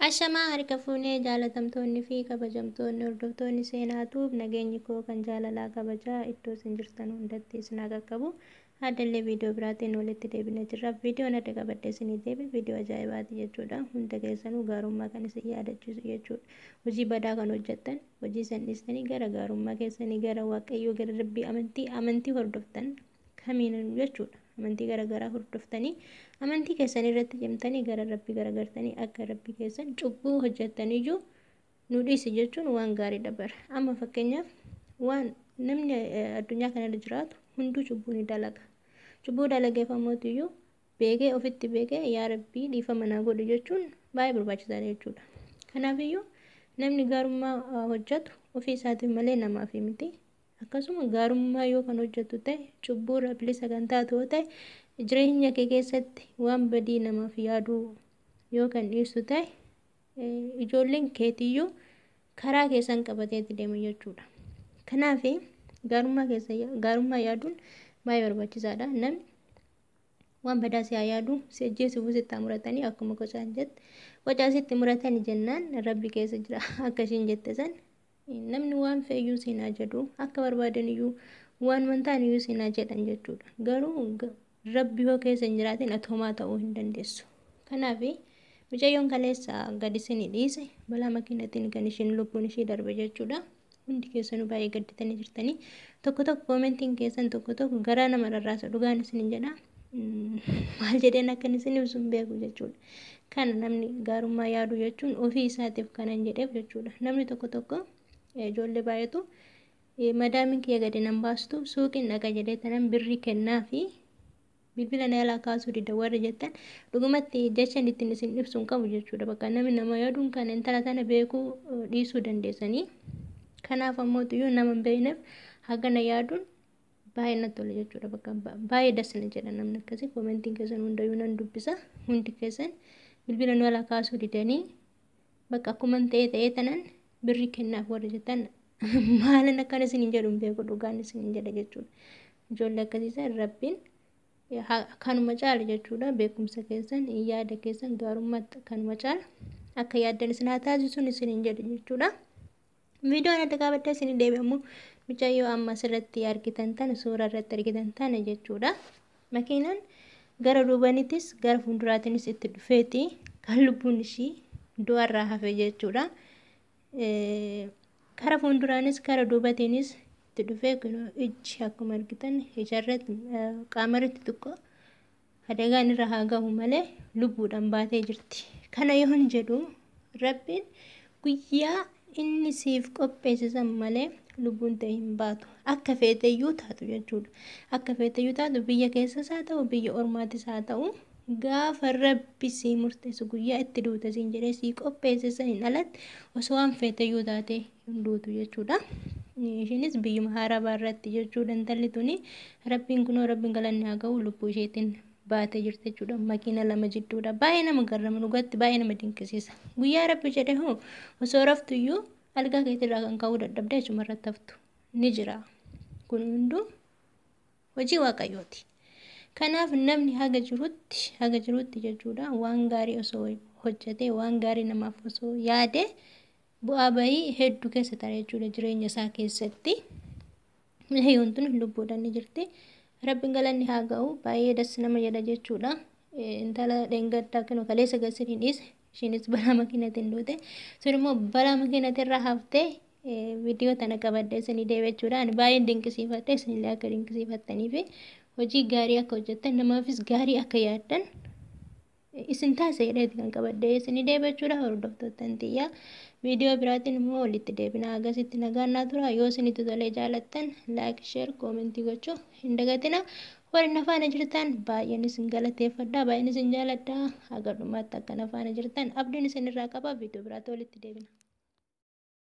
Ashamaa harka fuunee jaalatamtoonni fi kabajamtoonni hordoftoonni seenaatuuf nageenyi koo kan jaalalaa kabajaa iddoo isin jirtan hundatti isin haa qaqqabu. Addallee viidiyoo biraatiin walitti deebinee jirra. Viidiyoon adda qabadhee isinii deebi viidiyoo ajaa'ibaati jechuudha. Hunda keessanuu gaarummaa kan isin yaadachiisu jechuudha. Hojii badaa kan hojjettan hojii san dhiistanii gara gaarummaa keessanii gara Waaqayyoo gara Rabbii amantii hordoftan kamiinuu jechuudha. Amantii garaagaraa hordoftanii amantii keessan irratti cimtanii gara Rabbii garagartanii akka Rabbii keessan cubbuu hojjettaniyyuu nu dhiisi jechuun waan gaariidha bara. Amma fakkeenyaaf waan namni addunyaa kanarra jiraatu hunduu cubbuu ni dalaga. Cubbuu dalageeffamuutiyyuu beekee ofitti beekee yaa Rabbii dhiifama naa godhu jechuun baay'ee barbaachisaadha jechuudha. Kanaafiyyuu namni gaarummaa hojjetu ofii isaatiif malee namaaf miti. Akkasuma gaarummaa yoo kan hojjetu ta'e cubbuurra bilisa kan taatu yoo ta'e jireenya kee keessatti waan badii namaaf yaaduu yoo kan dhiistu ta'e ijoolleen keetiyyuu karaa keessan qabateetti deema jechuudha. Kanaaf gaarummaa yaaduun baay'ee barbaachisaadha. Namni waan badaa si haa yaadu si ajjeesuuf sitti haa muratanii akkuma qocaan jette qocaa sitti muratanii jennaan Rabbi keessa jira akka ishiin jette san. Namni waan fe'eyyuu seenaa jedhu akka barbaadaniyyuu waan wantaaniyyuu seenaa jedhan jechuudha. Garuu Rabbi yoo keessa hin jiraatin atoomaa ta'uu hin dandeessu. Kanaaf mucayyoon kaleessa gadi isinii dhiise balaa makiinatiin kan ishiin lubbuun ishii darbe jechuudha. Hundi keessanuu baay'ee gadditanii jirtanii tokko tokko koomentiin keessan tokko tokko garaa nama rarraasa dhugaan isinin jedha. Maal jedheen akkan isin ibsu hin beeku jechuudha. Kana namni gaarummaa yaadu jechuun ofii isaatiif kanan jedheef jechuudha. Namni tokko tokko ijoollee baay'eetu madaamiin kiyya gadi nan baastu suuqiin dhaqa jedhee tanan birrii kennaa fi bilbila na jalaa kaasuu dida warri jettan dhugumatti jecha ittiin isin ibsu hin qabu jechuudha. Bakka namni nama yaaduun kan intala tana beekuu dhiisuu dandeessanii. Kanaaf ammoo iyyuu nama hin beekneef hagana yaaduun baay'ee natti tola jechuudha. Bakka baay'ee dasna jedha namni akkasii koomentiin keessan hundayyuu nan dubbisa. Hundi keessan bilbila nu jalaa kaasuu didanii bakka akkuma ta'ee tanan birrii kennaaf warri jettan maalan akkan isin hin jedhu hin beeku dhugaan isin hin jedha jechuudha. Ijoollee akkasiisan Rabbiin kanuma caala jechuudha. Beekumsa keessan yaada keessan gaarummaatti kanuma caala akka yaaddan isin haa taasisuun isin hin jedhu jechuudha. Viidiyoon adda qabadhee isin deebi'amu mucayyoo amma asirratti argitan tana suuraa irratti argitan tana jechuudha. Makiinaan gara duubaniitis gara fuulduraatiinis itti dhufeeti kan lubbuun ishii du'arraa hafe jechuudha. Kara fuulduraanis kara duubatiinis itti dhufee ijji akkuma argitan ijarratti qaamarratti xiqqoo adagaan irra haa gahu malee lubbuudhaan baatee jirti. Kana yoo hin jedhu Rabbiin guyyaa inni siif qopheessisan malee lubbuun ta'e hin baatu. Akka feeteyyuu taatu jechuudha. Akka feeteyyuu taatu biyya keessas haa ta'u biyya ormaatis haa ta'u gaafa Rabbi sii murteessu guyyaa itti duuta siin jedhee sii qopheessisan hin alatti osoo waan feeteyyuu taate hin duutu jechuudha. Ishiinis biyyuma haaraa irratti jechuudha intalli tuni Rabbiin kunoo Rabbiin galanni haa ga'u lubbuu isheetiin baatee jirti jechuudha. Makiina lama jidduudha. Baay'ee nama garrama dhugatti baay'ee nama dinqisiisa. Guyyaa Rabbi jedhe hoo osoo raftuyyuu algaa keetirraa kan ka'uu dadhabdee achuma irratti haftu ni jira. Kun hunduu hojii Waaqayyooti. Kanaaf namni haga jirutti jechuudha waan gaarii osoo hojjetee waan gaarii namaaf osoo yaade bu'aa bahii hedduu keessa tara jechuudha jireenya isaa keessatti. Mucayyoon tun lubbuudhaan ni jirti. Rabbiin galanni haa ga'u baay'ee das nama jedha jechuudha. Intala dheengaddaa kan kaleessa gasiriin dhiise ishiinis balaa makiinatiin duute. Sun immoo balaa makiinatirraa haftee viidiyoo tana qabadhee isinii deebi'e jechuudha. Ani baay'een dinqisiifadhe isinillee akka dinqisiifattanii fi hojii gaarii akka hojjettan namaafis gaarii akka yaaddan isin taasisa jedheeti kan qabadhee isinii deebi'e jechuudha. Hordoftoottan xiyyaa viidiyoo biraatiin immoo walitti deebina. Agasitti nagaan naa tura. Yoo isinitti tolee jaalattan laayik, sheer, koomentii gochuu hin dagatina. Warri na faana jirtan baay'een isin galateeffadha. Baay'een isin jaaladha. Haga dhumaatti akka na faana jirtan abdiin isin irraa qaba. Viidiyoo biraatti walitti deebina.